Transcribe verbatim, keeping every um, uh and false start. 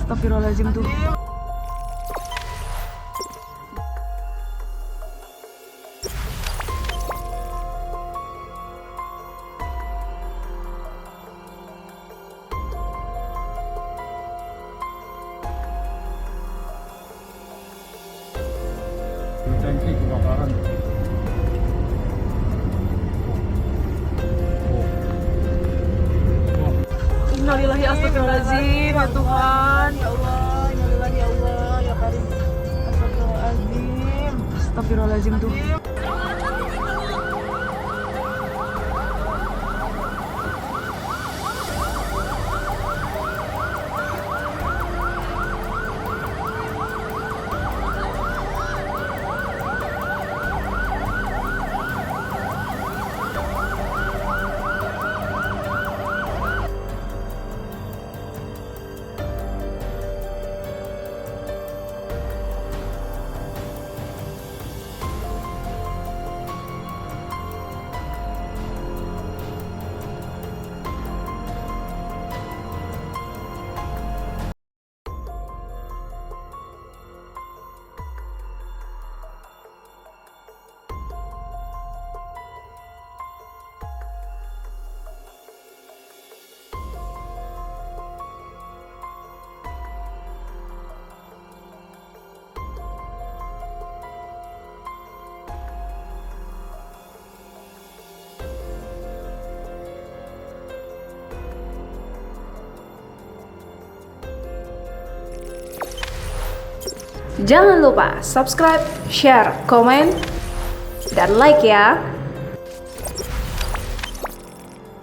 Astagfirullahaladzim tuh. Tangki kebakaran. Innalillahi astagfirullahaladzim, ya Tuhan. Ya Allah, innalillahi ya Allah, ya Karim. Astagfirullahaladzim. Astagfirullahaladzim tuh. Jangan lupa subscribe, share, komen, dan like ya.